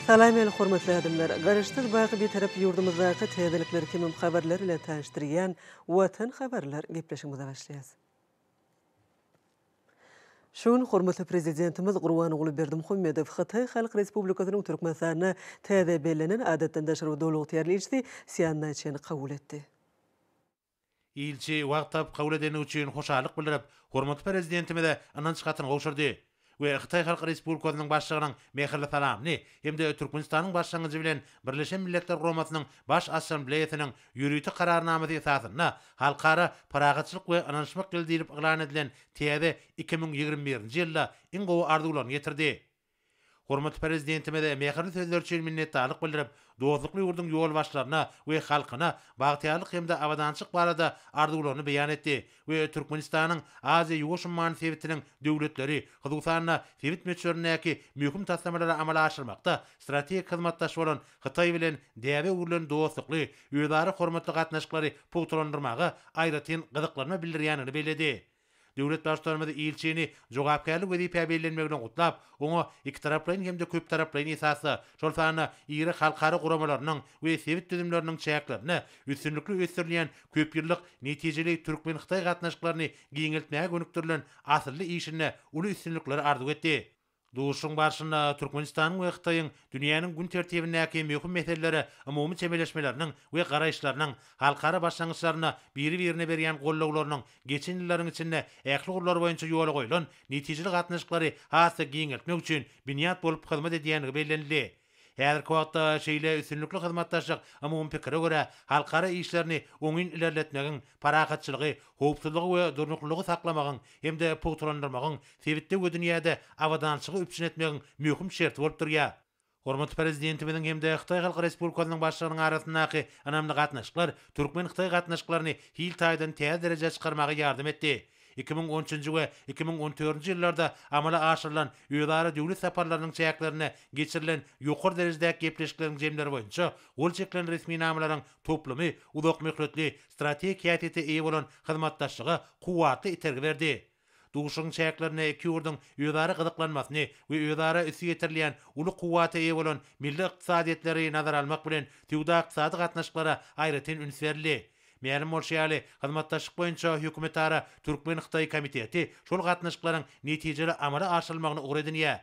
Salam el hormatly adamlar! Garaşsyz baky Bitarap ýurdumyzdaky täzelikler hemem habarlar bilen tanyşdyrýan Watan habarlar gepleşigimize başlaýas. Şu gün hormatly Prezidentimiz Gurbanguly Berdimuhamedow Hytaý Halk Respublikasynyň Türkmenistanda täze bellenen Adatdan daşary we Doly ygtyýarly ilçisi Sýan Naýçeni kabul etdi. Ilçi wagt tapyp kabul edendigi üçin hoşallyk bildirip, hormatly Prezidentimize ynanç hatyny gowşurdy we Hytaý Halk Respublikasynyň Başlygynyň mähirli salamyny hem-de Türkmenistanyň başlangyjy bilen Birleşen Milletler Guramasynyň Baş Assambleýasynyň ýörite Kararnamasy esasynda Halkara parahatçylyk we ynanyşmak ýyly diýlip yglan edilen täze 2021-nji ýylda iň gowy arzuwlaryny ýetirdi. Hormatly Prezidentimize mähirli sözleri üçin minnetdarlyk bildirip, dostlukly ýurduň ýolbaşçylaryna we halkyna bagtyýarlyk hem-de abadançylyk barada arzuwlaryny beýan etdi we Türkmenistanyň Aziýa-Ýuwaş ummany sebitiniň döwletleri, hususan-da, sebit möçberindäki möhüm taslamalary amala aşyrmakda strategik hyzmatdaş bolan Hytaý bilen däbe öwrülen dostlukly, özara hormatly gatnaşyklary pugtalandyrmaga aýratyn gyzyklanma bildirýändigini belledi. Döwlet Baştutanymyz ilçini jogapkärli wezipä bellenmegine gutlap, oňa ikitaraplaýyn hem-de köptaraplaýyn esasda, şol sanda iri halkara guramalarynyň we sebit düzümleriniň çäklerinde üstünlikli ösdürilýän köpýyllyk netijeli türkmen-hytaý gatnaşyklaryny giňeltmäge gönükdirilen asylly işinde uly üstünlikleri arzuw etdi. Duşuşygyň barşynda Türkmenistanyň we Hytaýyň dünýäniň gün tertibindäki möhüm meselelere umumy çemeleşmeleriniň we garaýyşlarynyň, halkara başlangyçlarynda biri-birine berýän goldawlarynyň geçen ýyllaryň içinde ähli ugurlar boýunça ýola goýlan netijeli gatnaşyklary has-da giňeltmek üçin binýat bolup hyzmat edýändigi bellenildi. Häzirki wagtda şeýle üstünlikli hyzmatdaşlyk umumy pikire görä, halkara işlerini oňyn ilerletmegiň, parahatçylygy, howpsuzlygy we durnuklylygy saklamagyň hem-de pugtalandyrmagyň, sebitde we dünýäde abadançylygy üpjün etmegiň möhüm şerti bolup durýar. Hormatly Prezidentimiziň hem-de Hytaý Halk Respublikasynyň Başlygynyň arasyndaky ynamly gatnaşyklar türkmen-hytaý gatnaşyklaryny hil taýdan täze derejä çykarmaga ýardam etdi. 2013-nji we 2014-nji ýyllarda amala aşyrylan özara döwlet saparlarynyň çäklerinde geçirilen ýokary derejedäki gepleşikleriň jemleri boýunça gol çekilen resminamalaryň toplumy uzakmöhletli strategik häsiýete eýe bolan hyzmatdaşlyga kuwwatly itergi berdi. Duşuşygyň çäklerinde iki ýurduň özara gyzyklanmasyny we özara üsti ýetirilýän uly kuwwata eýe bolan milli ykdysadyýetleri nazara almak bilen söwda-ykdysady gatnaşyklara aýratyn üns berildi. Mälim bolşy ýaly, hyzmatdaşlyk boýunça hökümetara türkmen-hytaý komiteti şol gatnaşyklaryň netijeli amala aşyrylmagyny ugur edinýär.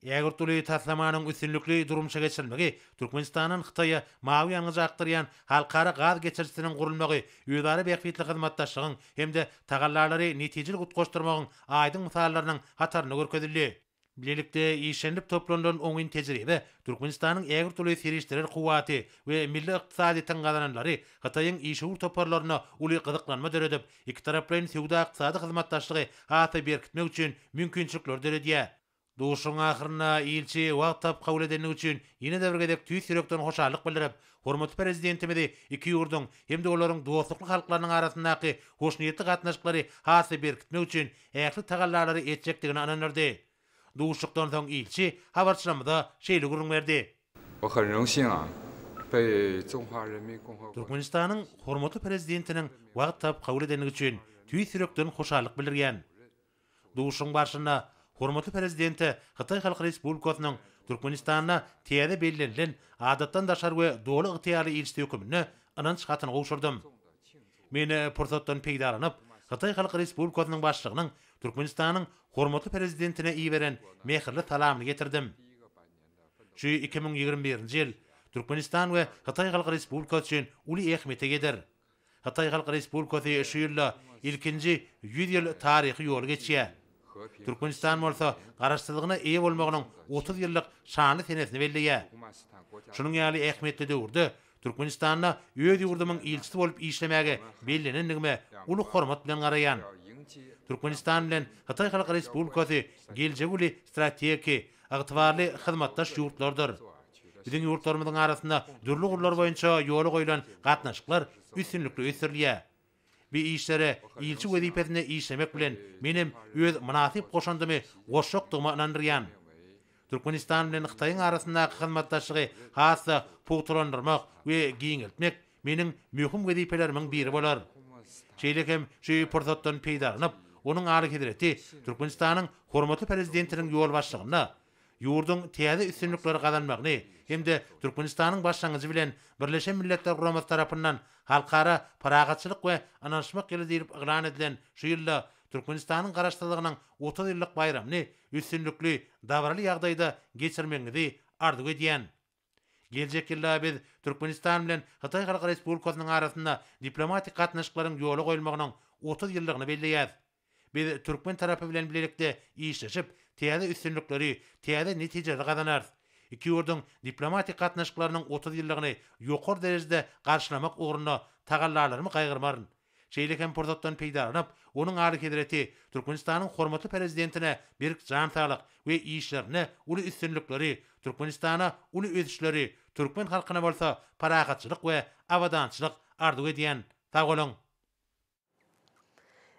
Ägirt uly taslamanyň üstünlikli durmuşa geçirilmegi, Türkmenistandan Hytaýa mawy ýangyjy akdyrýan halkara gaz geçirijisiniň gurulmagy özara bähbitli hyzmatdaşlygyň hem-de tagallalary netijeli utgaşdyrmagyň aýdyň mysallarynyň hatarynda görkezildi. Bilelikde işlenilip toplanylan oňyn tejribe, Türkmenistanyň ägirt uly serişdeler kuwwaty we milli ykdysadyýetiň gazananlary Hytaýyň işewür toparlarynda uly gyzyklanma döredip, ikitaraplaýyn söwda-ykdysady hyzmatdaşlygy has-da berkitmek üçin mümkinçilikleri döredýär. Duşuşygyň ahyrynda ilçi wagt tapyp kabul edendigi üçin ýene-de bir gezek tüýs ýürekden hoşallyk bildirip, hormatly Prezidentimizi iki ýurduň hem-de olaryň dostlukly halklarynyň arasyndaky hoşniýetli gatnaşyklary has-da berkitmek üçin ähli tagallalary etjekdigine ynandyrdy. Duşuşykdan soň ilçi habarçylarymyza şeýle gürrüň berdi. Türkmenistanyň hormatly Prezidentiniň wagt tapyp kabul edendigi üçin tüýs ýürekden hoşallyk bildirýän. Duşuşygyň barşynda hormatly Prezidente Hytaý Halk Respublikasynyň Türkmenistanda täze bellenilen Adatdan daşary we Doly ygtyýarly ilçisi höküminde ynanç hatyny gowşurdym. Men pursatdan peýdalanyp, Hytaý Halk Respublikasynyň Başlygynyň Türkmenistanyň hormatly Prezidentine iberen mähirli salamyny getirdim. Şu 2021-nji ýyl Türkmenistan we Hytaý Halk Respublikasy üçin uly ähmiýete eýedir. Hytaý Halk Respublikasy şu ýylda ilkinji 100 ýyl taryhy ýoly geçýär. Türkmenistan bolsa Garaşsyzlygyna eýe bolmagynyň 30 ýyllyk şanly senesini belleýär. Şunuň ýaly ähmiýetli döwürde Türkmenistanda öz ýurdumyň ilçisi bolup işlemäge bellenendigime uly hormat bilen garaýan. Türkmenistan bilen Hytaý Halk Respublikasy geljegi uly strategiki, ygtybarly hyzmatdaş ýurtlardyr. Biziň ýurtlarymyzyň arasynda dürli ugurlar boýunça ýola goýlan gatnaşyklar üstünlikli ösdürilýär. Bi işlere ilçi wezipesinde işlemek bilen menem öz mynasyp goşandymy goşjakdygyma ynandyrýan. Türkmenistan bilen Hytaýyň arasyndaky hyzmatdaşlygy has-da pugtalandyrmak we giňeltmek meniň möhüm wezipelerimiň biri bolar. Şeýle hem şu pursatdan peýdalanyp, Onuň Alyhezreti Türkmenistanyň hormatly Prezidentiniň ýolbaşçylygynda. ýurduň täze üstünlikleri gazanmagyny hem-de Türkmenistanyň başlangyjy bilen Birleşen Milletler Guramasy tarapyndan Halkara parahatçylyk we ynanyşmak ýyly diýlip yglan edilen şu ýylda Türkmenistanyň Garaşsyzlygynyň 30 ýyllyk baýramyny üstünlikli, dabaraly ýagdaýda geçirmegiňizi arzuw edýän. Geljek ýylda biz Türkmenistan bilen Hytaý Halk Respublikasynyň arasynda diplomatik gatnaşyklaryň ýola goýulmagynyň 30 ýyllygyny belleýäris. Biz türkmen tarapy bilen bilelikde işleşip, täze üstünlikleri, täze netijeleri gazanarys. Iki ýurduň diplomatik gatnaşyklarynyň 30 ýyllygyny ýokary derejede garşylamak ugrunda tagallalarymy gaýgyrmaryn. Şeýle hem pursatdan peýdalanyp, Onuň Alyhezreti, Türkmenistanyň hormatly Prezidentine berk jan saglyk we işlerinde uly üstünlikleri, Türkmenistana uly ösüşleri, türkmen halkyna bolsa parahatçylyk we abadançylyk arzuw edýän. Sag boluň!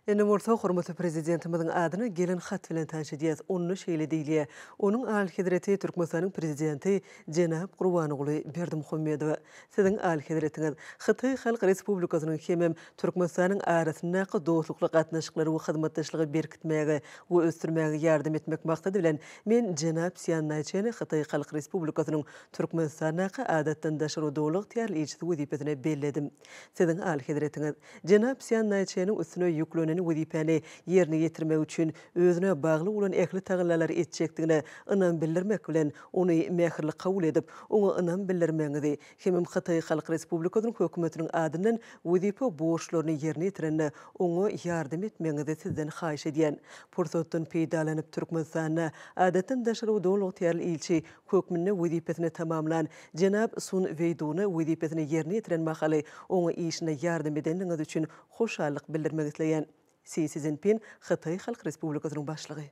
Indi bolsa hormatly Prezidentimiziň adyna gelen hat bilen tanyş edýäs. Onda şeýle diýilýär, Onuň Alyhezreti Türkmenistanyň Prezidenti jenap Gurbanguly Berdimuhamedowa, Siziň Alyhezretiňiz, Hytaý Halk Respublikasynyň hemem Türkmenistanyň arasyndaky dostlukly gatnaşyklary we hyzmatdaşlygy berkitmäge we ösdürmäge ýardam etmek maksady bilen, men jenap Sýan Naýçeni Hytaý Halk Respublikasynyň Türkmenistandaky Adatdan daşary we Doly ygtyýarly ilçisi wezipesine belledim. Siziň Alyhezretiňiz, jenap Sýan Naýçeniň üstüne ýüklenen wezipäni ýerine ýetirmek üçin özüne bagly bolan ähli tagallalary etjekdigine ynam bildirmek bilen, ony mähirli kabul edip, oňa ynam bildirmegiňizi hemem Hytaý Halk Respublikasynyň Hökümetiniň adyndan wezipe borçlaryny ýerine ýetirende oňa ýardam etmegiňizi sizden haýyş edýän. Pursatdan peýdalanyp, Türkmenistanda Adatdan daşary we Doly ygtyýarly ilçi hökmünde wezipesini tamamlan jenap Sun Weýduna wezipesini ýerine ýetiren mahaly oňa işinde ýardam edendigiňiz üçin hoşallyk bildirmek isleýän. Si Szinpin, Hytaý Halk Respublikasynyň Başlygy.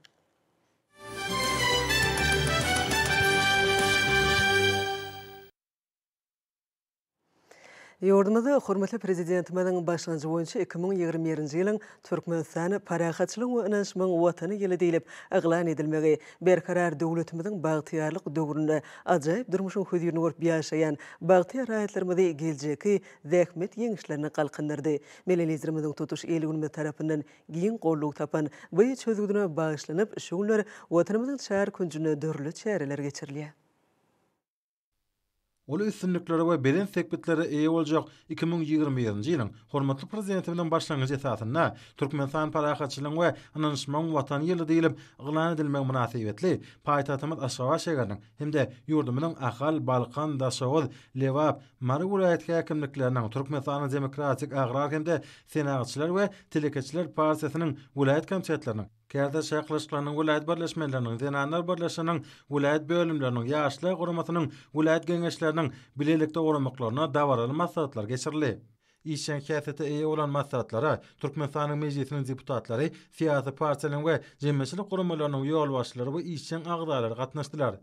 Ýurdumyzda hormatly Prezidentimiziň başlangyjy boýunça 2021-nji ýylyň Türkmenistan, parahatçylygyň we ynanyşmagyň Watany ýyly diýlip yglan edilmegi Berkarar döwletimiziň bagtyýarlyk döwründe ajaýyp durmuşyň hözirini görüp ýaşaýan bagtyýar raýatlarymyzy geljekki zähmet ýeňişlerine galkyndyrdy. Milli Liderimiziň tutuş il-günümiz tarapyndan giň goldaw tapan bu çözgüdine bagyşlanyp, şu günler Watanymyzyň çar künjünde dürli çäreler geçirilýär. Uly üstünliklere we belent sepgitlere eýe boljak 2021-nji ýylyň hormatly Prezidentimiziň başlangyjy esasynda Türkmenistan parahatçylygyň we ynanyşmagyň Watany ýyly diýlip yglan edilmegi mynasybetli paýtagtymyz Aşgabat şägeriniň hem-de ýurdumyzyň Ahal, Balkan, Daşoguz, Lebap, Mary welaýat häkimlikleriniň, Türkmenistanyň Demokratik agrar hem-de Senagatçylar we telekeçiler partiýasynyň welaýat komitetleriniň, Kärdeş çaknyşyklarynyň welaýat birleşmeleriniň, Zenanlar birleşiginiň welaýat bölümleriniň, Ýaşlar guramasynyň welaýat geňeşleriniň bilelikde guramaklarynda dabaraly maslahatlar geçirildi. Işjeň häsiýete eýe bolan maslahatlara Türkmenistanyň Mejlisiniň deputatlary, syýasy partiýalaryň we jemgyýetçilik guramalarynyň ýolbaşçylary we işjeň agzalary gatnaşdylar.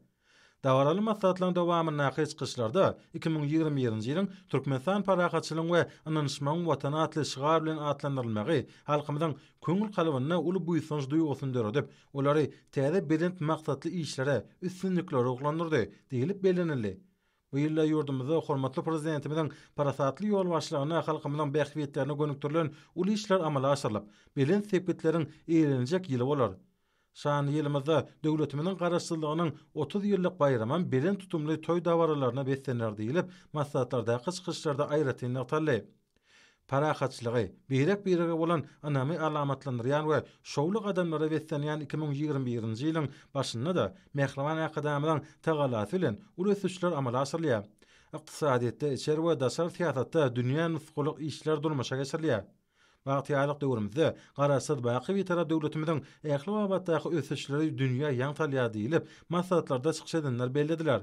Dabaraly maslahatlaryň dowamyndaky çykyşlarda 2021-nji ýylyň Türkmenistan parahatçylygyň we ynanyşmagyň Watany atly şygar bilen atlandyrylmagy halkymyzyň köňül kalbynda uly buýsanç duýgusyny döredip, olary täze belent maksatly işlere, üstünliklere ruhlandyrdy diýlip bellenildi. Bu ýylda ýurdumyzda hormatly Prezidentimiziň parasatly ýolbaşçylygynda halkymyzyň bähbitlerine gönükdirilen uly işler amala aşyrylyp, belent sepgitleriň eýelenjek ýyly bolar. Şanly ýylymyzda döwletimiziň Garaşsyzlygynyň 30 ýyllyk baýramam belent tutumly toý dabaralaryna beslener diýlip, maslahatlardaky çykyşlarda aýratyn nygtaldy. Parahatçylygy, birek-birege bolan ynamy alamatlandyrýan we şowly gadamlara beslenýän 2021-nji ýylyň başynda-da mähriban Arkadagymyzyň tagallasy bilen uly ösüşler amala aşyrylýar. Ykdysadyýetde, içeri we daşary syýasatda dünýä nusgalyk işler durmuşa geçirilýär. Bagtyýarlyk döwrümizde Garaşsyz, baky Bitarap döwletimiziň ähli babatdaky ösüşleri dünýä ýaň salýar diýlip, maslahatlarda çykyş edenler bellediler.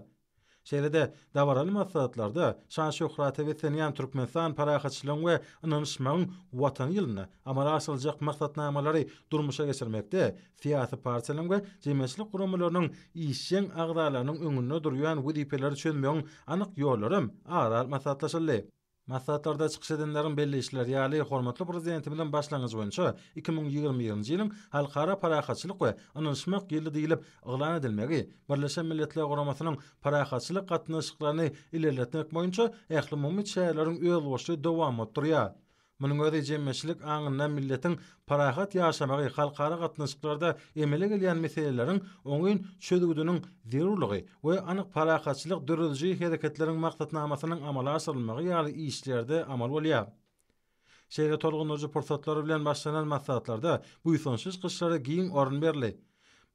Şeýle-de, dabaraly maslahatlarda şan-şöhrata beslenýän Türkmenistan parahatçylygyň we ynanyşmagyň Watany ýylynda amala aşyryljak maksatnamalary durmuşa geçirmekde syýasy partiýalaryň we jemgyýetçilik guramalarynyň işjeň agzalarynyň öňünde durýan wezipeleri çözmegiň anyk ýollaram ara alyp maslahatlaşyldy. Maslahatlarda çykyş edenleriň belleýişleri ýaly, hormatly Prezidentimiziň başlangyjy boýunça 2021-nji ýylyň Halkara parahatçylyk we ynanyşmak ýyly diýlip yglan edilmegi Birleşen Milletler Guramasynyň parahatçylyk gatnaşyklaryny ilerletmek boýunça ählumumy çäreleriň özboluşly dowamy bolup durýar. Munuň özi jemgyýetçilik aňynda milletiň parahat ýaşamagy, halkara gatnaşyklarda emele gelýän meseleleriň oňyn çözgüdiniň zerurlygy we anyk parahatçylyk dörediji hereketleriň maksatnamasynyň amala aşyrylmagy ýaly işlerde amal bolýar. Şeýle tolgundyryjy pursatlar bilen başlanan maslahatlarda buýsançly çykyşlara giň orun berildi.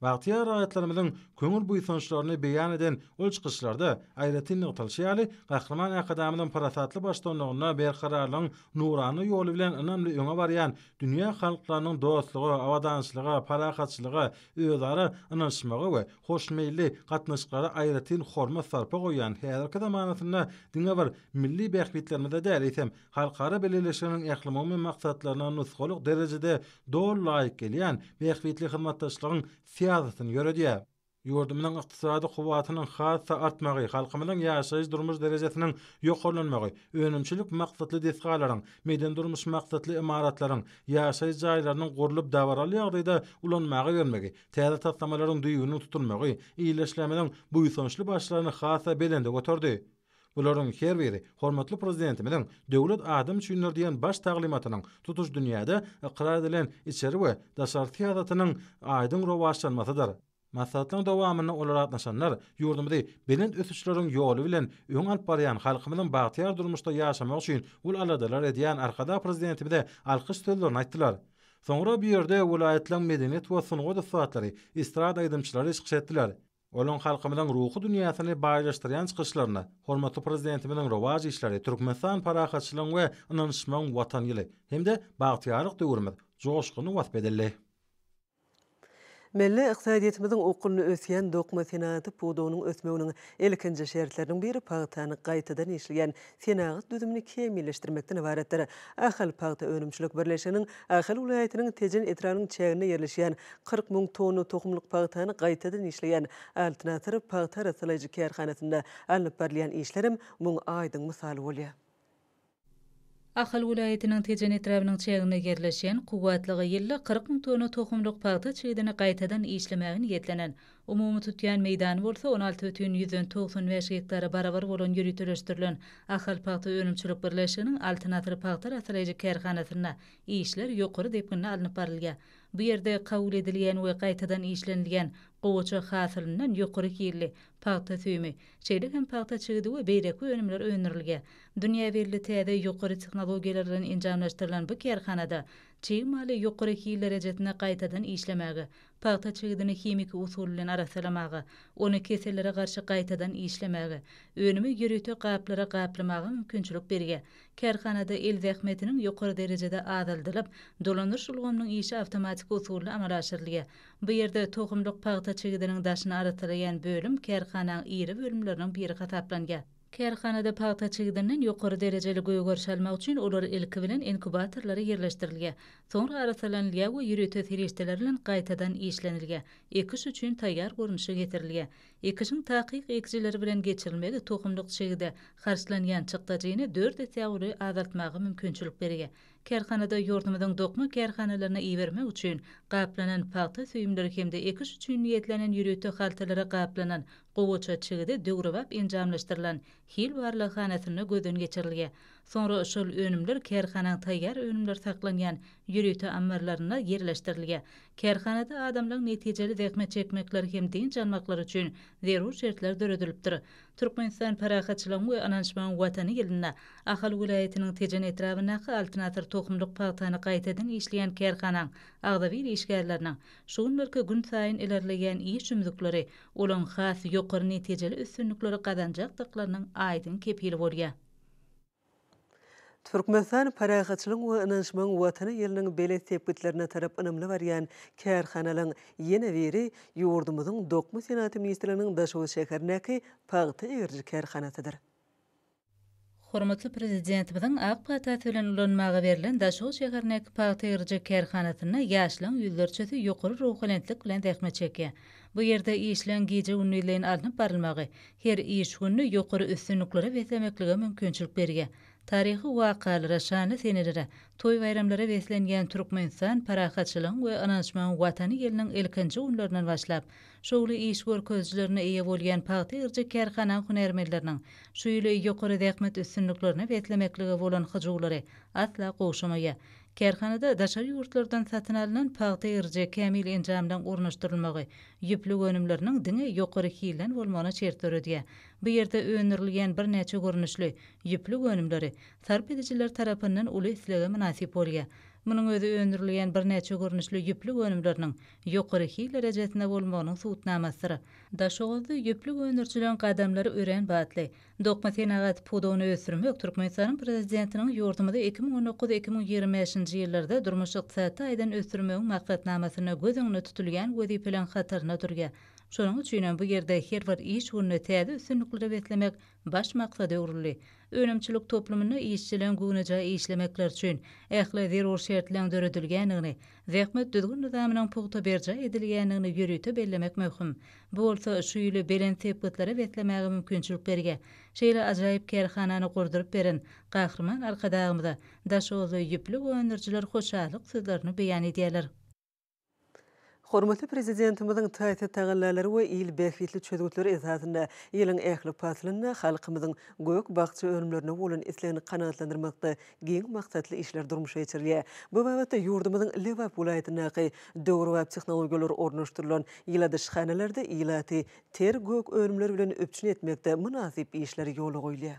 Bagtyýar raýatlarymyzyň köňül buýsançlaryny beýan eden ol çykyşlarda aýratyn nygtalyşy ýaly, Gahryman Arkadagymyzyň parasatly baştutanlygynda berkararlygyň nurana ýoly bilen ynamly öňe barýan dünýä halklarynyň dostluga, abadançylyga, parahatçylyga, özara ynanyşmaga we hoşmeýilli gatnaşyklara aýratyn hormat-sarpa goýýan häzirki zamanasynda diňe bir milli bähbitlerimize däl, eýsem, halkara bileleşiginiň ählumumy maksatlaryna nusgalyk derejede doly laýyk gelýän bähbitli hyzmatdaşlygyň syýasatyny ýöredýär. Ýurdumyzyň ykdysady kuwwatynyň has-da artmagy, halkymyzyň ýaşaýyş-durmuş derejesiniň ýokarlanmagy, önümçilik maksatly desgalaryň, medeni-durmuş maksatly ymaratlaryň, ýaşaýyş jaýlarynyň gurlup dabaraly ýagdaýda ulanmaga bermegi, täze taslamalaryň düýbüniň tutulmagy ildeşlerimiziň buýsançly başlaryny has-da belende göterdi. Bularyň her biri hormatly Prezidentimiziň Döwlet adam üçindir diýen baş taglymatynyň tutuş dünýäde ykrar edilen içeri we daşary syýasatynyň aýdyň rowaçlanmasydyr. Maslahatlaryň dowamynda olara gatnaşanlar ýurdumyzy belent ösüşleriň ýoly bilen öňe alyp barýan, halkymyzyň bagtyýar durmuşda ýaşamagy üçin uly aladalar edýän Arkadag Prezidentimize alkyş sözlerini aýtdylar. Soňra bu ýerde welaýatlaryň medeniýet we sungat ussatlary, estrada aýdymçylary çykyş etdiler. Olaryň halkymyzyň ruhy dünýäsini baýlaşdyrýan çykyşlarynda hormatly Prezidentimiziň rowaç işleri, Türkmenistan parahatçylygyň we ynanyşmagyň Watany ýyly hem-de bagtyýarlyk döwrümiz joşgunly wasp edildi. Milli ykdysadyýetimiziň okgunly ösýän dokma senagaty pudagynyň ösmeginiň ilkinji şertleriniň biri pagtany gaýtadan işleýän senagat düzümini kämilleşdirmekden ybaratdyr. Ahal pagta önümçilik birleşiginiň Ahal welaýatynyň Tejen etrabynyň çäginde ýerleşýän 40 müň tonna tohumlyk pagtany gaýtadan işleýän Altyn asyr pagta arassalaýjy kärhanasynda alnyp barylýan işlerem muň aýdyň mysaly bolýar. Ahal welaýatynyň Tejen etrabynyň çäginde ýerleşýän, kuwwatlygy ýylda 40 müň tonna tohumlyk pagta çigidini gaýtadan işlemäge niýetlenen, umumy tutýan meýdany bolsa on alty bütin ýüzden 95 gektara barabar bolan ýöriteleşdirilen Ahal pagta önümçilik birleşiginiň Altyn asyr pagta arassalaýjy kärhanasynda işler ýokary depginde alnyp barylýar. Bu ýerde kabul edilýän we gaýtadan işlenilýän gowaça hasylyndan ýokary hilli pagta süýümi, şeýle hem pagta çigidi we beýleki önümler öndürilýär. Dünýä belli täze ýokary tehnologiýalar bilen enjamlaşdyrylan bu kärhanada çig maly ýokary hil derejesinde gaýtadan işlemäge, pagta çigidini himiki usul bilen arassalamaga, ony kesellere garşy gaýtadan işlemäge, önümi ýörite gaplara gaplamaga mümkinçilik berýär. Kärhanada el zähmetiniň ýokary derejede azaldylyp, dolandyryş ulgamynyň işi awtomatiki usulda amala aşyrylýar. Bu ýerde tohumlyk pagta çigidiniň daşyny arassalaýan bölüm kärhanaň iri bölümleriniň biri hasaplanýar. Kärhanada pagta çigidinden ýokary derejeli gögeriş almak üçin olar ilki bilen inkubatorlara ýerleşdirilýär. Soňra arassalanylýar we ýörite serişdeler bilen gaýtadan işlenilýär. Ekiş üçin taýýar görnüşe getirilýär. Ekişiň takyk ekijileri bilen geçirilmegi tohumlyk çigide harçlanýan çykdajyny dört esse uly azaltmaga mümkinçilik berýär. Kärhanada ýurdumyzyň dokma kärhanalaryna ibermek üçin gaplanan pagta süýümleri hem-de ekiş üçin niýetlenen ýörite haltalara gaplanan gowaça çigidi döwrebap enjamlaşdyrylan hil barlaghanasynda gözden geçirilýär. Soňra şol önümler kärhanaň taýýar önümler saklanýan ýörite ammarlarynda ýerleşdirilýär. Kärhanada adamlaryň netijeli zähmet çekmekleri hem dynç almaklary üçin zerur şertler döredilipdir. Türkmenistan parahatçylygyň we ynanyşmagyň Watany ýylynda Ahal welaýatynyň Tejen etrabyndaky Altyn asyr tohumlyk pagtany gaýtadan işleýän kärhanaň agzybir işgärleriniň şu günlerki günsaýyn ilerleýän iş ümzükleri olaň has ýokary netijeli üstünlikleri gazanjakdyklarynyň aýdyň kepili bolýar. Türkmenistan parahatçylygyň we ynanyşmagyň Watany ýylynyň belent sepgitlerine tarap ynamly barýan kärhanalaryň ýene biri ýurdumyzyň Dokma senagaty ministrliginiň Daşoguz şäherindäki pagta egriji kärhanasydyr. Hormatly Prezidentimiziň ak patasy bilen ulanmaga berlen Daşoguz şäherindäki pagta egriji kärhanasynda ýaşlaryň ýüzlerçesi ýokary ruhubelentlik bilen zähmet çekýär. Bu ýerde işleň gije-gündizleýin alnyp barylmagy her iş gününi ýokary üstünliklere beslemeklige mümkinçilik berýär. Taryhy wakalara, şanly senelere, toý-baýramlara beslenýän Türkmenistan parahatçylygyň we ynanyşmagyň Watany ýylynyň ilkinji günlerinden başlap, şowly iş görkezijilerine eýe bolýan pagta ýygjy kärhanaň hünärmenleriniň şu ýyly ýokary zähmet üstünliklerine beslemeklige bolan hyjuwlary asla gowşamaýar. Kärhanada daşary ýurtlardan satyn alnan pagta ýygyjy kämil enjamlaryň ornaşdyrylmagy ýüplük önümleriniň diňe ýokary hilden bolmagyna şert döredýär. Bu ýerde öndürilýän birnäçe görnüşli ýüplük önümleri sarp edijiler tarapyndan uly islege mynasyp bolýar. Munuň özi öndürilýän birnäçe görnüşli ýüplük önümleriniň ýokary hil derejesinde bolmagynyň subutnamasydyr. Daşoguzda ýüplük öndürijileriň gadamlary örän batly. Dokma senagat pudagyny ösdürmek Türkmenistanyň Prezidentiniň ýurdumyzy 2019, 2025-nji ýyllarda durmuş-ykdysady taýdan ösdürmegiň maksatnamasynda göz öňünde tutulýan wezipeleriň hatarynda durýar. Şonuň üçinem bu ýerde her bir iş gününi täze üstünliklere beslemek baş maksada öwrüldi. Önümçilik toplumynda işçileriň göwnejaý işlemekleri üçin ähli zerur şertleriň döredilýändigini, zähmet düzgün-nyzamynyň pugta berjaý edilýändigini ýörite bellemek möhüm. Bu bolsa şu ýyly belent sepgitlere beslemäge mümkinçilik berýär. Şeýle ajaýyp kärhanany gurduryp beren Gahryman Arkadagymyza daşoguzly ýüplük öndürijiler hoşallyk sözlerini beýan edýärler. Hormatly Prezidentimiziň taýsyz tagallalary we il bähbitli çözgütleri esasynda ýylyň ähli paslynda halkymyzyň gök-bakja önümlerine bolan islegini kanagatlandyrmakda giň maksatly işler durmuşa geçirilýär. Bu babatda ýurdumyzyň Lebap welaýatyndaky döwrebap tehnologiýalar ornaşdyrylan ýyladyşhanalarda ilaty ter gök önümler bilen üpjün etmekde mynasyp işler ýola goýulýar.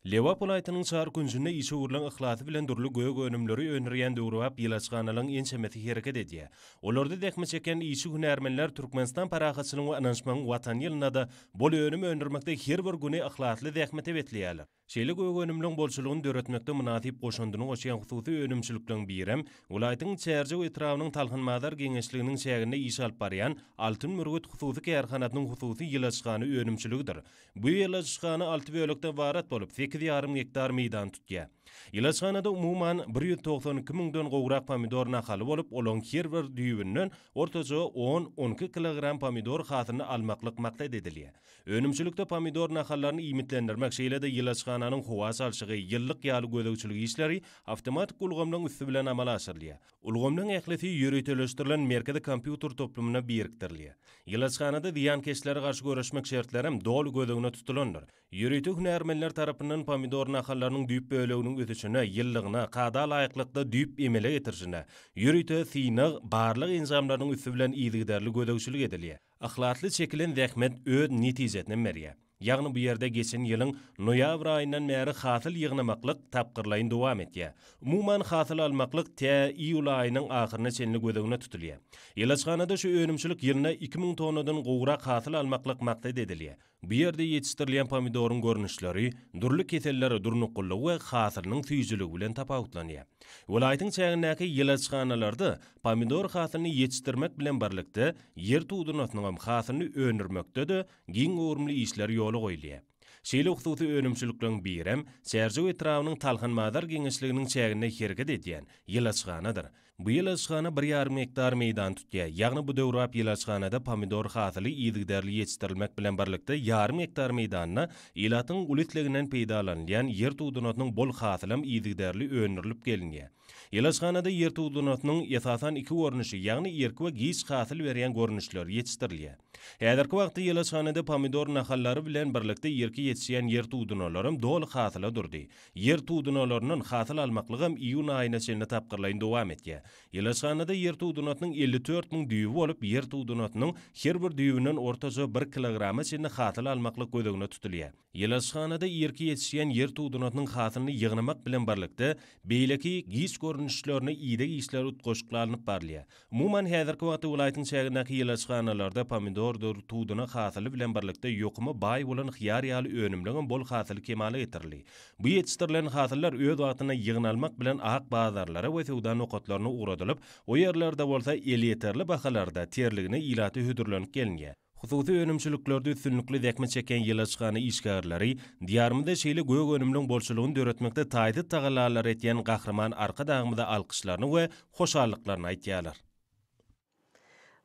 Lebap welaýatynyň çar künjünde işewürligiň yhlasy bilen dürli gök önümleri öndürýän döwrebap ýyladyşhanalaryň ençemesi hereket edýär. Olarda zähmet çekýän işçi-hünärmenler Türkmenistan parahatçylygyň we ynanyşmagyň Watany ýylynda-da bol önüm öndürmekde her bir güni yhlasly zähmete besleýärler. Şeýle gök önümleň bolçulygyny döretmekde mynasyp goşandyny goşýan hususy önümçilikleriň birem welaýatyň Çärjew etrabynyň Talhanbazar geňeşliginiň çäginde iş alyp barýan Altyn bürgüt hususy kärhanasynyň hususy ýyladyşhana önümçiligidir. Bu ýyladyşhana alty bölekden ybarat bolup, sekiz ýarym gektar meýdany tutýar. Ýyladyşhanada umuman, 192 müňden gowrak pomidor nahaly bolup, olaryň her bir düýbünden ortaça on, on iki kilogram pomidor hasylyny almaklyk maksat edilýär. Önümçilikde pomidor nahallaryny iýmitlendirmek, şeýle-de ýyladyşhananyň howa çalşygy, ýyllyk ýaly gözegçilik işleri awtomatik ulgamlaryň üsti bilen amala aşyrylýar. Ulgamlaryň ählisi ýöriteleşdirilen merkezi kompýuter toplumyna birikdirilýär. Ýyladyşhanada zyýankeşlere garşy göreşmek şertlerem doly göz öňünde tutulandyr. Ýörite hünärmenler tarapyndan pomidor nahallarynyň düýp böleginiň ösüşine, ýyllygyna, kada laýyklykda düýp emele getirişine, ýörite synag, barlag enjamlarynyň üsti bilen yzygiderli gözegçilik edilýär. Yhlasly çekilen zähmet öz netijesinem berýär. Ýagny bu ýerde geçen ýylyň noýabr aýyndan bäri hasyl ýygnamaklyk tapgyrlaýyn dowam etýär. Umuman hasyl almaklyk tä iýul aýynyň ahyryna çenli göz öňünde tutulýar. Ýylaçhanada şu önümçilik ýylynda 2000 tonnadan gowrak hasyl almaklyk maksat edilýär. Bu ýerde ýetişdirilýän pomidoryň görnüşleri dürli kesellere durnuklylygy we hasylynyň süýjüligi bilen tapawutlanýar. Welaýatyň çägindäki ýyladyşhanalarda pomidor hasylyny ýetişdirmek bilen birlikde, ýer tudunasynyňam hasylyny öndürmekde-de giň göwrümli işler ýola goýulýar. Şeýle hususy önümçilikleriň birem Çärjew etrabynyň Talhanbazar geňeşliginiň çäginde hereket edýän ýyladyşhanadyr. Bu ýyladyşhana bir ýarym gektar meýdany tutýar. Ýagny bu döwrebap ýyladyşhanada pomidor hasyly yzygiderli ýetişdirilmek bilen birlikde ýarym gektar meýdanda ilatyň uly isleginden peýdalanylýan ýer tudunasynyň bol hasylam yzygiderli öndürilip gelinýär. Ýyladyşhanada ýer tudunasynyň esasan iki görnüşi, ýagny irki we giç hasyl berýän görnüşleri ýetişdirilýär. Häzirki wagtda ýyladyşhanada pomidor nahallary bilen birlikde irki ýetişýän ýer tudunalaram doly hasyla durdy. Ýer tudunalaryndan hasyl almaklygam iýun aýyna çenli tapgyrlaýyn dowam etýär. Ýyladyşhanada ýer tudunasynyň 54 müň düýbi bolup, ýer tudunasynyň her bir düýbünden ortaça bir kilograma çenli hasyl almaklyk göz öňünde tutulýar. Ýyladyşhanada irki ýetişýän ýer tudunasynyň hasylyny ýygnamak bilen birlikde, beýleki giç görnüşlerine ideg işleri utgaşykly alnyp barylýar. Umuman, häzirki wagtda welaýatyň çägindäki ýyladyşhanalarda pomidordyr tudana hasyly bilen birlikde ýokuma baý bolan hyýar ýaly önümleňem bol hasyly kemala getirildi. Bu ýetişdirilen hasyllar öz wagtynda ýygnalmak bilen ak bazarlara we söwda nokatlaryna ugradylyp, o ýerlerde bolsa elýeterli bahalarda terligine ilata hödürlenip gelinýär. Hususy önümçiliklerde üstünlikli zähmet çekýän ýyladyşhana işgärleri Diýarymyzda şeýle gök önümleň bolçulygyny döretmekde taýsyz tagallalary etýän Gahryman Arkadagymyza alkyşlaryny we hoşallyklaryny aýtýarlar.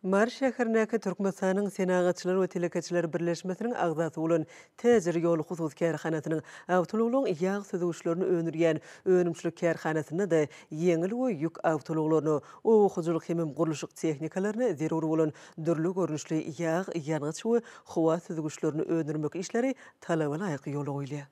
Mary şäherindäki Türkmenistanyň Senagatçylar we telekeçiler birleşmesiniň agzasy bolan Täjir ýoly hususy kärhanasynyň awtoulaglaryň ýag süzgüçlerini öndürýän önümçilik kärhanasynda-da ýeňil we ýük awtoulaglaryna, oba hojalyk hemem gurluşyk tehnikalaryna zerur bolan dürli görnüşli ýag, ýangyç we howa süzgüçlerini öndürmek işleri talaba laýyk ýola goýulýar.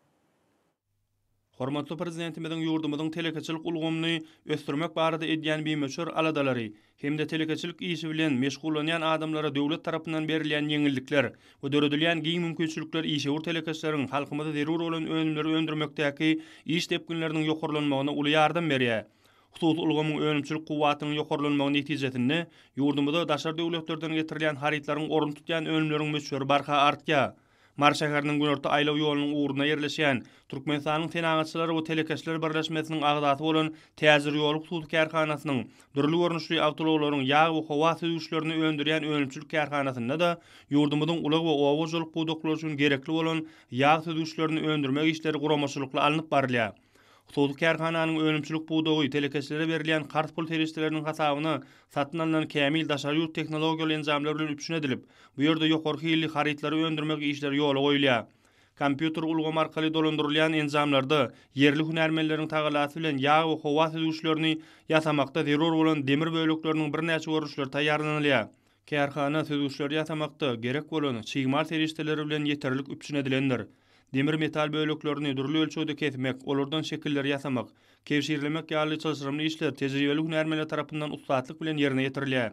Hormatly Prezidentimiziň ýurdumyzyň telekeçilik ulgamyny ösdürmek barada edýän bimöçber aladalary hem-de telekeçilik işi bilen meşgullanýan adamlara döwlet tarapyndan berilýän ýeňillikler we döredilýän giň mümkinçilikler işewür telekeçileriň halkymyza zerur bolan önümleri öndürmekdäki iş depginleriniň ýokarlanmagyna uly ýardam berýär. Hususy ulgamyň önümçilik kuwwatynyň ýokarlanmagy netijesinde ýurdumyza daşary döwletlerden getirilýän harytlaryň ornuny tutýan önümleriň möçberi barha artýar. Mary şäheriniň Günorta aýlaw ýolunyň ugrunda ýerleşýän Türkmenistanyň Senagatçylar we telekeçiler birleşmesiniň agzasy bolan Täjir ýoly hususy kärhanasynyň dürli görnüşli awtoulaglaryň ýag we howa süzgüçlerini öndürýän önümçilik kärhanasynda-da ýurdumyzyň ulag we oba hojalyk pudaklary üçin gerekli bolan ýag süzgüçlerini öndürmek işleri guramaçylykly alnyp barylýar. Hususy kärhananyň önümçilik pudagy telekeçilere berilýän karz pul serişdeleriniň hasabyna satyn alnan kämil daşary ýurt tehnologiýaly enjamlar bilen üpjün edilip, bu ýerde ýokary hilli harytlary öndürmek işleri ýola goýulýar. Kompýuter ulgamy arkaly dolandyrylýan enjamlarda ýerli hünärmenleriň tagallasy bilen ýag we howa süzgüçlerini ýasamakda zerur bolan demir bölekleriniň birnäçe görnüşleri taýýarlanylýar. Kärhana süzgüçleri ýasamakda gerek bolan çig mal serişdeleri bilen ýeterlik üpjün edilendir. Demir metal böleklerini dürli ölçegde kesmek, olardan şekilleri ýasamak, kebşirlemek ýaly çylşyrymly işler tejribeli hünärmenler tarapyndan ussatlyk bilen ýerine ýetirilýär.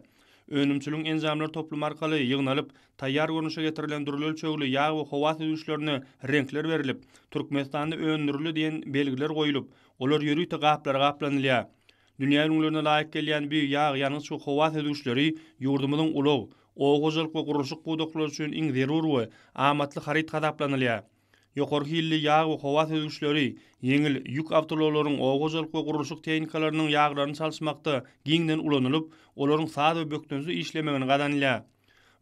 Önümçiligiň enjamlar toplumy arkaly ýygnalyp, taýýar görnüşe getirilen dürli ölçegli ýag we howa süzgüçlerine reňkler berlip, Türkmenistanda öndürildi diýen belgiler goýlup, olar ýörite gaplara gaplanylýar. Dünýä ülňülerine laýyk gelýän bu ýag, ýangyç we howa süzgüçleri ýurdumyzyň ulag, oba hojalyk we gurluşyk pudaklary üçin iň zerur we amatly haryt hasaplanylýar. Ýokary hilli ýag we howa süzgüçleri ýeňil ýük awtoulaglaryň, oba hojalyk we gurluşyk tehnikalarynyň ýaglaryny çalyşmakda giňden ulanylyp, olaryň saz we bökdençsiz işlemegini gazanylýar.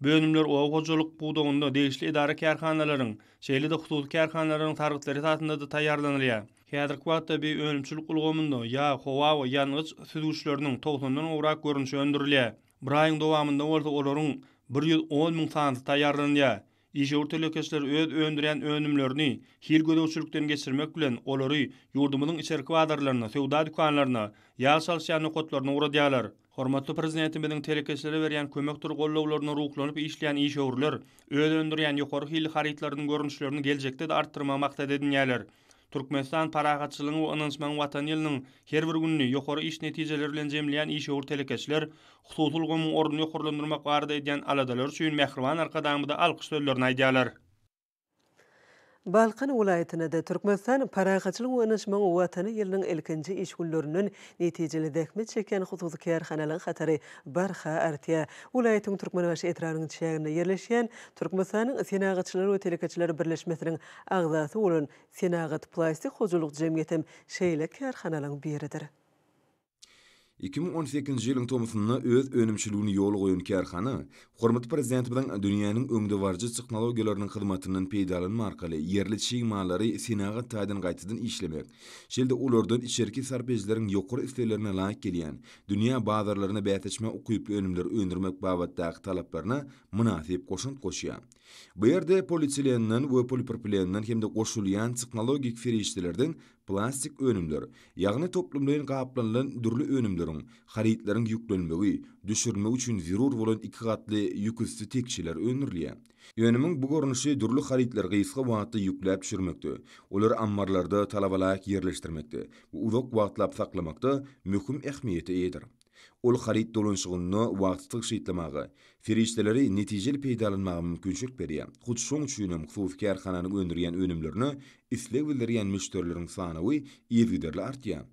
Bu önümler oba hojalyk pudagynda degişli edara-kärhanalaryň, şeýle-de hususy kärhanalaryň sargytlary esasynda-da taýýarlanylýar. Häzirki wagtda bi önümçilik ulgamynda ýag, howa we ýangyç süzgüçleriniň togsandan gowrak görnüşi öndürilýär. Bir aýyň dowamynda bolsa olaryň 110 müň sanysy taýýarlanylýar. Işewür telekeçiler öz öndürýän önümlerini hil gözegçilikden geçirmek bilen, olary ýurdumyzyň içerki bazarlaryna, söwda dükanlaryna, ýag çalyşýan nokatlaryna ugradýarlar. Hormatly Prezidentimiziň telekeçilere berýän kömekdir gollawlaryna ruhlanyp işleýän işewürler öz öndürýän ýokary hilli harytlarynyň görnüşlerini geljekde-de artdyrmagy maksat edinýärler. Türkmenistan parahatçylygyň we ynanyşmagyň Watany ýylynyň her bir gününi ýokary iş netijeleri bilen jemleýän işewür telekeçiler hususy ulgamyň ornuny ýokarlandyrmak barada edýän aladalary üçin mähriban Arkadagymyza alkyş sözlerini aýdýarlar. Balkan welaýatynda-da Türkmenistan parahatçylygyň we ynanyşmagyň Watany ýylynyň ilkinji iş günlerinden netijeli zähmet çekýän hususy kärhanalaryň hatary barha artýar. Welaýatyň Türkmenbaşy etrabynyň çäginde ýerleşýän Türkmenistanyň Senagatçylar we telekeçiler birleşmesiniň agzasy bolan Senagat plastik hojalyk jemgyýetem şeýle kärhanalaryň biridir. 2018-nji ýylyň tomusynda öz önümçiligini ýola goýan kärhana hormatly Prezidentimiziň dünýäniň öňdebaryjy tehnologiýalarynyň hyzmatyndan peýdalanma arkaly ýerli çig mallary senagat taýdan gaýtadan işlemek, şeýle-de olardan içerki sarp edijileriň ýokary isleglerine laýyk gelýän, dünýä bazarlaryna bäsleşmäge ukyply önümleri öndürmek babatdaky talaplaryna mynasyp goşant goşýar. Bu ýerde polietilenden we polipropilenden hem-de goşulýan tehnologik serişdelerden plastik önümler, ýagny toplumlaýyn gaplanylan dürli önümleriň, harytlaryň ýüklenmegi, düşürilmegi üçin zerur bolan iki gatly ýüküsti tekjeler öndürilýär. Önümiň bu görnüşi dürli harytlary gysga wagtda ýükläp düşürmekde, olary ammarlarda talabalaýyk ýerleşdirmekde we uzak wagtlap saklamakda möhüm ähmiýete eýedir. Ol haryt dolanyşygynda wagty tygşytlamaga, serişdeleri netijeli peýdalanmaga mümkinçilik berýär. Hut şoň üçin hem hususy kärhananyň öndürýän önümlerine isleg bildirýän müşderileriň sanawy yzygiderli artýar.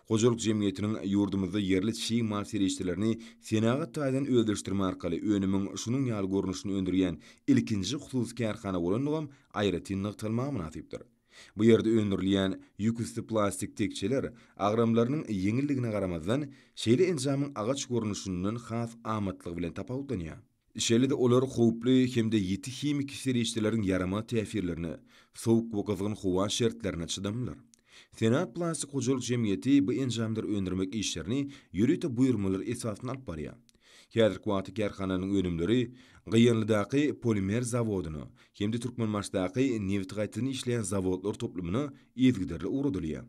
Hojalyk jemgyýetiniň ýurdumyzda ýerli çig mal serişdelerini senagat taýdan özleşdirme arkaly önümiň şunuň ýaly görnüşini öndürýän ilkinji hususy kärhana bolandygam aýratyn nygtalmaga mynasypdyr. Bu ýerde öndürilýän ýüküsti plastik tekjeler agramlarynyň ýeňilligine garamazdan, şeýle enjamyň agaç görnüşinden has amatlygy bilen tapawutlanýar. Şeýle-de olar howply hem-de ýiti himiki serişdeleriň ýaramaz täsirlerine, sowuk we gyzgyn howa şertlerine çydamlydyr. Senat plastik hojalyk jemgyýeti bu enjamlary öndürmek işlerini ýörite buýurmalar esasynda alyp barýar. Häzirki wagtda kärhananyň önümleri Gyýanlydaky polimer zawodyna hem-de Türkmenbaşydaky nebiti gaýtadan işleýän zawodlar toplumyna yzygiderli ugradylýar.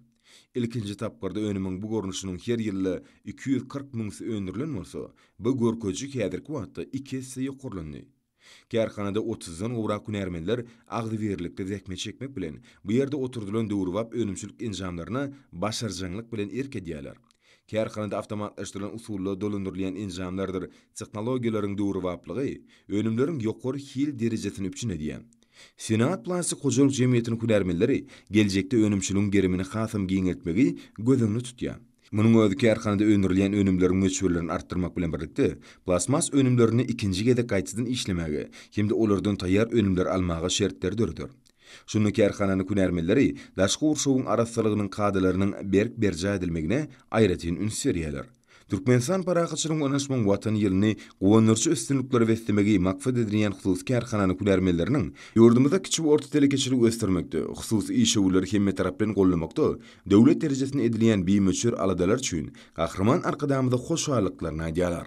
Ilkinji tapgyrda önümiň bu görnüşiniň her ýylda 240 müňüsi öndürilen bolsa, bu görkeziji häzirki wagtda iki esse ýokarlandy. Kärhanada otuzdan gowrak hünärmenler agzybirlikde zähmet çekmek bilen, bu ýerde oturdylan döwrebap önümçilik enjamlaryna başarjaňlyk bilen erk edýärler. Kärhanada awtomatlaşdyrylan usulda dolandyrylýan enjamlardyr tehnologiýalaryň döwrebaplygy önümleriň ýokary hil derejesini üpjün edýär. Senagat plastik hojalyk jemgyýetiniň hünärmenleri geljekde önümçiligiň gerimini hasam giňeltmegi göz öňünde tutýar. Munuň özi kärhanada öndürilýän önümleriň möçberlerini artdyrmak bilen birlikde, plastmas önümlerini ikinji gezek gaýtadan işlemäge hem-de olardan taýýar önümleri almaga şertleri döreder. Şunda kärhananyň hünärmenleri daşky gurşawyň arassalygynyň kadalarynyň berk berjaý edilmegine aýratyn üns berýärler. Türkmenistan Parahatçylygyň we ynanyşmagyň Watany ýylyny guwandyryjy üstünliklere beslemegi maksat edinýän hususy kärhananyň hünärmenleriniň ýurdumyzda kiçi we orta telekeçiligi ösdürmekde, hususy işewürleri hemmetaraplaýyn goldamakda döwlet derejesinde edilýän bimöçber aladalar üçin Gahryman Arkadagymyza hoşallyklaryny aýdýarlar.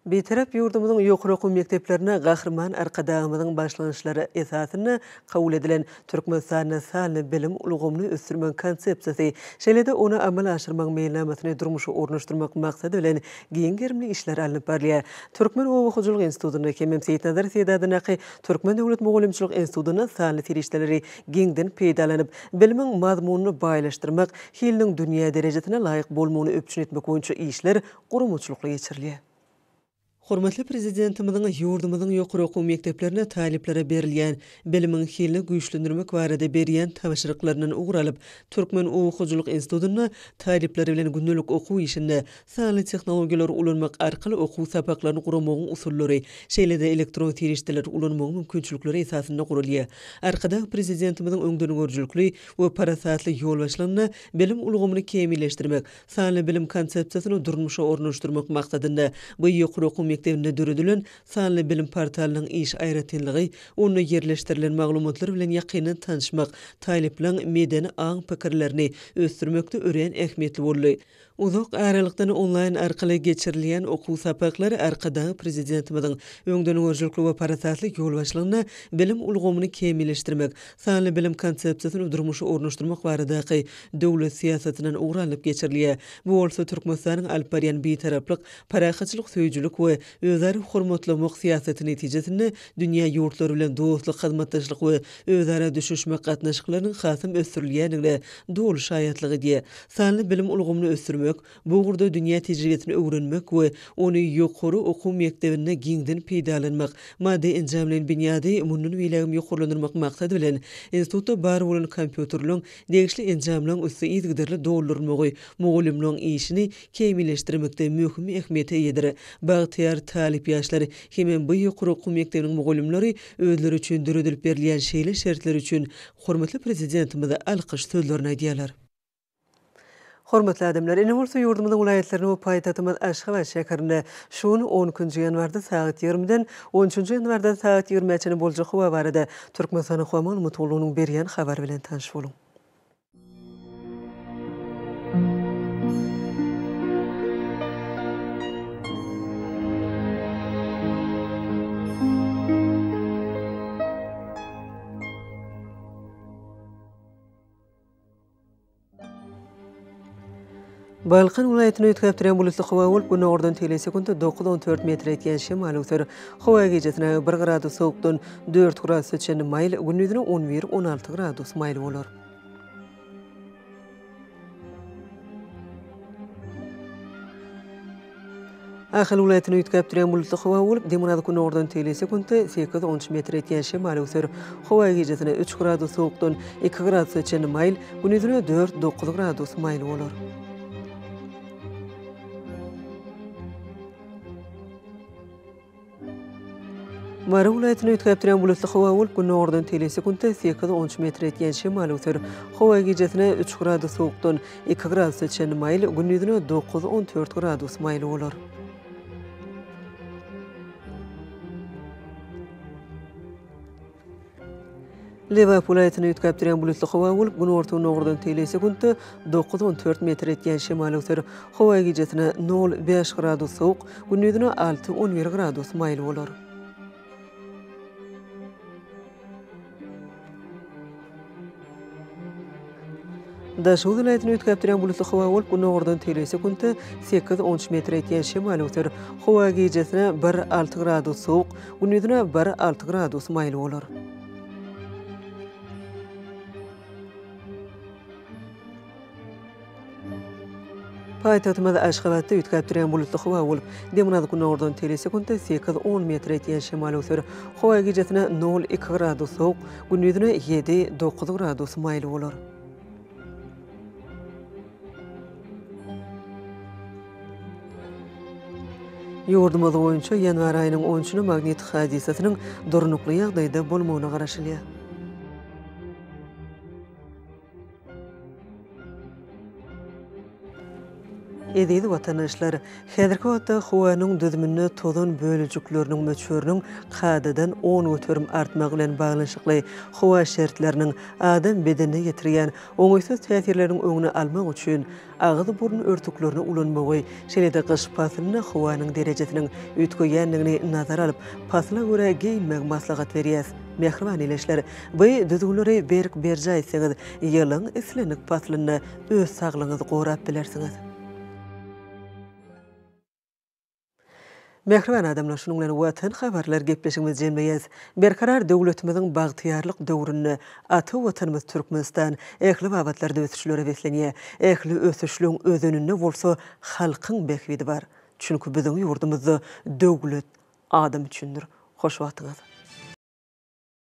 Bitarap ýurdumyzyň ýokary okuw mekdeplerinde Gahryman Arkadagymyzyň başlangyçlary esasynda kabul edilen Türkmenistanda sanly bilim ulgamyny ösdürmegiň Konsepsiýasy, şeýle-de ony amala aşyrmagyň meýilnamasyny durmuşa ornaşdyrmak maksady bilen giň gerimli işler alnyp barylýar. Türkmen oba hojalyk institutynda hemem Seýitnazar Seýdi adyndaky Türkmen döwlet mugallymçylyk institutynda sanly serişdeleri giňden peýdalanyp, bilimiň mazmunyny baýlaşdyrmak, hiliniň dünýä derejesine laýyk bolmagyny üpjün etmek boýunça işler guramaçylykly geçirilýär. Hormatly Prezidentimiziň ýurdumyzyň ýokary okuw mekdeplerinde talyplara berilýän bilimiň hilini güýçlendirmek barada berýän tabşyryklaryndan ugur alyp, Türkmen oba hojalyk institutynda talyplar bilen gündelik okuw işinde sanly tehnologiýalary ulanmak arkaly okuw sapaklaryny guramagyň usullary, şeýle-de elektron serişdeleri ulanmagyň mümkinçilikleri esasynda guralýar. Arkadag Prezidentimiziň öňdengörüjilikli we parasatly ýolbaşçylygynda bilim ulgamyny kämilleşdirmek, Sanly bilim konsepsiýasyny durmuşa ornaşdyrmak maksadynda bu ýokary okuw mekdebinde döredilen Sanly bilim portalynyň iş aýratynlygy, onda ýerleşdirilen maglumatlar bilen ýakyndan tanyşmak, talyplaryň medeni aň-pikirlerini ösdürmekde örän ähmiýetli boldy. Uzak aralykdan onlaýn arkaly geçirilýän okuw sapaklary Arkadag Prezidentimiziň öňdengörüjilikli we parasatly ýolbaşçylygynda bilim ulgamyny kämilleşdirmek, sanly bilim konsepsiýasyny durmuşa ornaşdyrmak baradaky döwlet syýasatyndan ugur alnyp geçirilýär. Bu bolsa Türkmenistanyň alyp barýan Bitaraplyk, parahatçylyk söýüjilik we özara hormatlamak syýasaty netijesinde dünýä ýurtlary bilen dostluk, hyzmatdaşlyk we özara düşünişmek gatnaşyklarynyň hasam ösdürilýändigine doly şaýatlyk edýär. Sanly bilim ulgamyny ösdürmek, bu ugurda dünýä tejribesini öwrenmek we ony ýokary okuw mekdebinde giňden peýdalanmak, maddy-enjamlaýyn binýady mundan beýlägem ýokarlandyrmak maksady bilen, institutda bar bolan kompýuterleň, degişli enjamlaryň üsti yzygiderli doldurylmagy mugallymlaryň işini kämilleşdirmekde möhüm ähmiýete eýedir. Bagtyýar talyp ýaşlar hemem bu ýokary okuw mekdebiniň mugallymlary özleri üçin döredilip berilýän şeýle şertler üçin hormatly Prezidentimize alkyş sözlerini aýdýarlar. Hormatly adamlar, indi bolsa ýurdumyzyň welaýatlarynda we paýtagtymyz Aşgabat şäherinde şu gün on ikinji ýanwarda sagat ýigrimiden on üçünji ýanwarda sagat ýigrimä çenli boljak howa barada Türkmenistanyň Howa maglumat gullugynyň berýän habary bilen tanyş boluň. Balkan welaýatynda üýtgäp durýan bulutly howa bolup, günordan telesekuntda dokuz-on dört metre ýetýän şemal öwser. Howa gijesine bir gradus sowukdan dört gradusa çenli maýyl, gündizine on bir, 16 gradus maýyl bolar. Ahal welaýatynda üýtgäp durýan bulutly howa bolup, demirgazyk-günordan teýli sekuntda sekiz-on üç metr ýetýän şemal öwser. Howa gijesine üç gradus sowukdan iki gradusa çenli maýyl, gündizine dört-dokuz gradus maýyl bolar. Mary welaýatynda üýtgäp durýan bulutly howa bolup, günordan teýli sekuntda sekiz-on üç metre ýetýän şemal öwser. Howa gijesine üç gradus sowukdan iki gradusa çenli maýyl, gündizine dokuz-on dört gradus maýyl bolar. Lebap welaýatynda üýtgäp durýan bulutly howa bolup, günorta-gündogardan teýle sekuntda 9-14 metr etýän şemal öwser. Howa gijesine nol, bäş gradus sowuk, gündizine alty, 11 gradus maýyl bolar. Daşoguz welaýatynda üýtgäp durýan bulutly howa bolup, günordan teýle sekuntda sekiz-on üç metr etýän şemal öwser. Howa gijesine bir, alty gradus sowuk, gündizine bir, alty gradus maýyl bolar. Paýtagtymyz Aşgabatda üýtgäp durýan bulutly howa bolup, demirgazyk-günordan teýle sekuntda sekiz-on metr etýän şemal öwser. Howa gijesine nol, iki gradus sowuk, gündizine ýedi, dokuz gradus maýyl bolar. Ýurdumyz boýunça ýanwar aýynyň on üçüne magnit hadysasynyň durnukly ýagdaýda bolmagyna garaşylýar. Eziz watandaşlar! Häzirki wagtda howanyň düzüminde tozan bölejikleriniň möçberiniň kadadan 10% artmagy bilen baglanyşykly howa şertleriniň adam bedenine ýetirýän oňaýsyz täsirleriniň öňüni almak üçin agyz-burun örtüklerini ulanmagy, şeýle-de gyş paslynda howanyň derejesiniň üýtgeýändigini nazara alyp, pasla görä geýinmegi maslahat berýäs. Mähriban ildeşler, bu düzgünleri berk berjaý etseňiz, ýylyň islendik paslynda öz saglygyňyzy gorap bilersiňiz. Mähriban adamlar, şunuň bilen Watan habarlar gepleşigimizi jemleýäs. Berkarar döwletimiziň bagtyýarlyk döwründe ata Watanymyz Türkmenistan ähli babatlarda ösüşlere beslenýär. Ähli ösüşleň özeninde bolsa halkyň bähbidi bar. Çünki biziň ýurdumyzda döwlet adam üçindir. Hoş wagtyňyz!